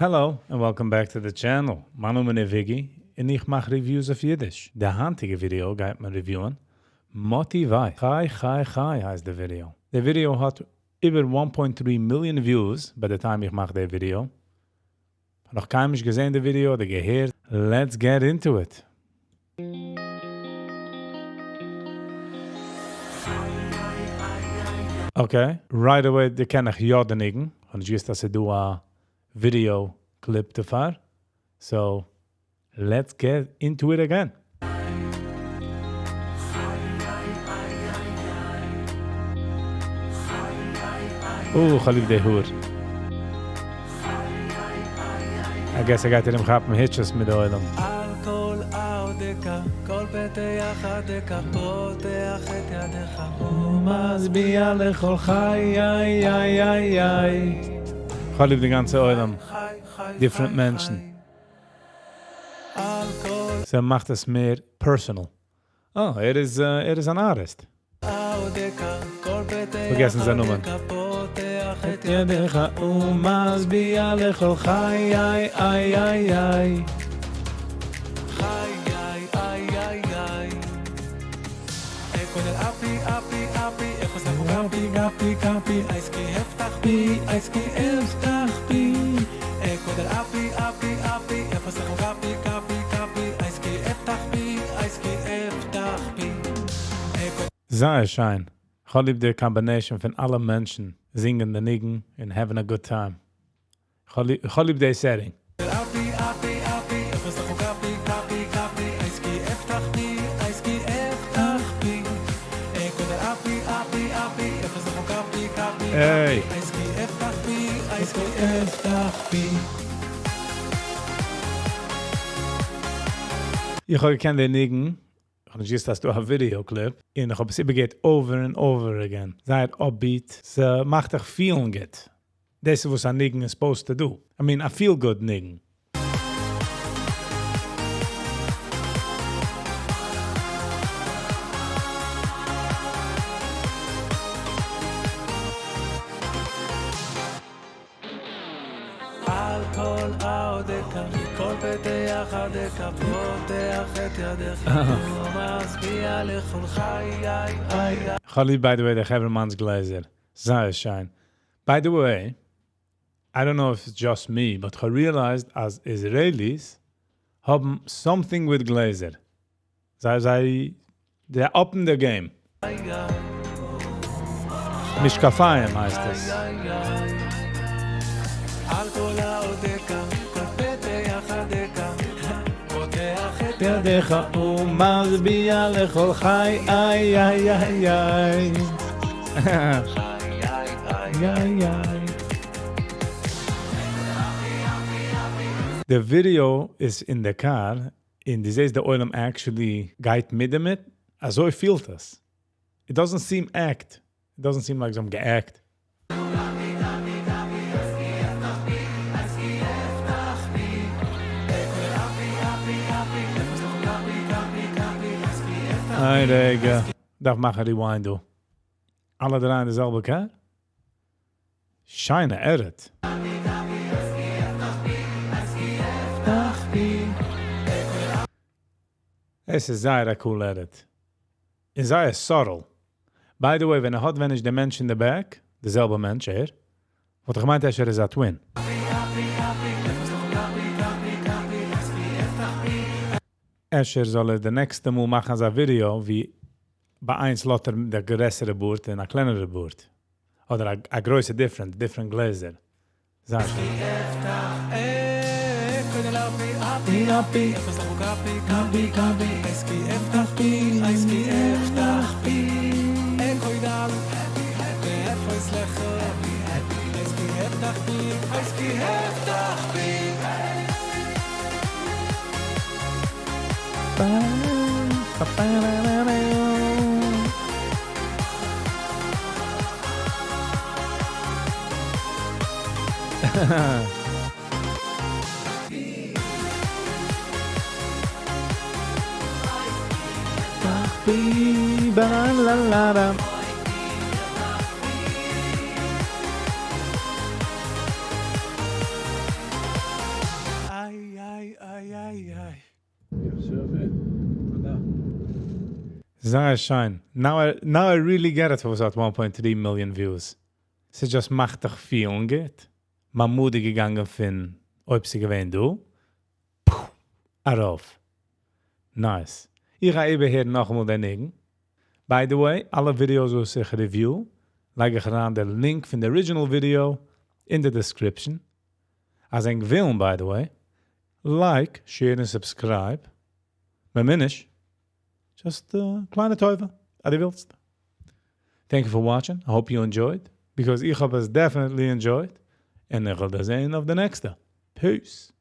Hello and welcome back to the channel. מיין נאמען איז וויגי און איך מאך reviews אויף אידיש. די היינטיגע ווידעא גייט מען ריוויוען מאטי ווייס. חי חי חי הייסט די ווידעא. די ווידעא האט איבער one point three million views ביי די time איך מאך די ווידעא. האב נאך קיינמאל נישט געזען די ווידעא אדער געהערט. Let's get into it. Okay, right away דערקען איך יא די ניגון, כ'האב נישט געוואוסט אז ס'איז דא א video clip דערפאר, so let's get into it again. אה, כ'האב ליב די האר. I guess ער גייט ארום כאפן היטשעס מיט די עולם. על כל אודך, כל פתח אדך, פותח את ידך, ומשביע לכל חי, איי איי איי איי. כ'האב ליב די גאנצע עולם, different מענטשן. ס'מאכט עס מער personal. אה, ער איז ער איז אן ארטיסט. פארגעסן זיין נאמען. את ידך ומשביע לכל חי איי איי איי איי. זייער שיין. כ'האב ליב די combination פון אלע מענטשן זינגען די ניגון און having a good time. כ'האב ליב די setting. Hey! איך האב געקענט די ניגון, איך האב נישט געוואוסט אז ס'דא א video clip, און איך האב עס איבערגעהערט over און over again. זייער upbeat, ס'מאכט דיך פילן גוט. דאס איז וואס א ניגון איז supposed to do. I mean א feel good ניגון. על כל אודך, כל פתח אדך, פותח את ידך, ומשביע לכל חי, איי, איי. כ'האב ליב by the way די חברה'מאן'ס גלעזער. זייער שיין. By the way, I don't know if it's just me, but כ'האב realized אז Israelis האבן something with גלעזער. זיי זיי they up in the game. משקפיים הייסט עס. ידך ומשביע לכל חי איי איי איי איי איי איי. די ווידעא איז אין די קאר און דו זעסט די עולם actually גייט מיט דערמיט, אזוי פילט עס. It doesn't seem act. It doesn't seem like זיי האבן גע'עקט. איין רגע, דארף מאכן rewind דא. אלע דריי אין די זעלבע קאר? שיינע edit. עס איז זייער א cool edit. און זייער subtle. By the way, ווען ער האט ווען נישט די מענטש אין די back, די זעלבע מענטש ער, וואלט איך געמיינט אפשר איז א twin. אפשר זאל ער די נעקסטע מאל מאכן אזא ווידעא ווי ביי איינס לאזט ער די גרעסערע בארד און א קלענערע בארד. אדער א גרויסע different, different גלעזער. זייער שיין. איי, איי. תודה. זייער שיין. Now I really get it וואס האט 1.3 million views. ס'איז just מאכט דיך feelן גוט. מיין mood איז געגאנגען פון אויב ס'איז געווען דא. ארויף. Nice. איך גיי איבערהערן נאכאמאל דעם ניגון. By the way, אלע videos וואס איך review, לייג איך אריין דער link פון די original video in the description. אז ענק ווילן, by the way, like, share און subscribe. ממש, just a קליינע טובה, אז דו ווילסט. Thank you for watching. I hope you enjoyed, because איך האב עס definitely enjoyed. און איך וועל דיר זען אויף די נעקסטע. Peace.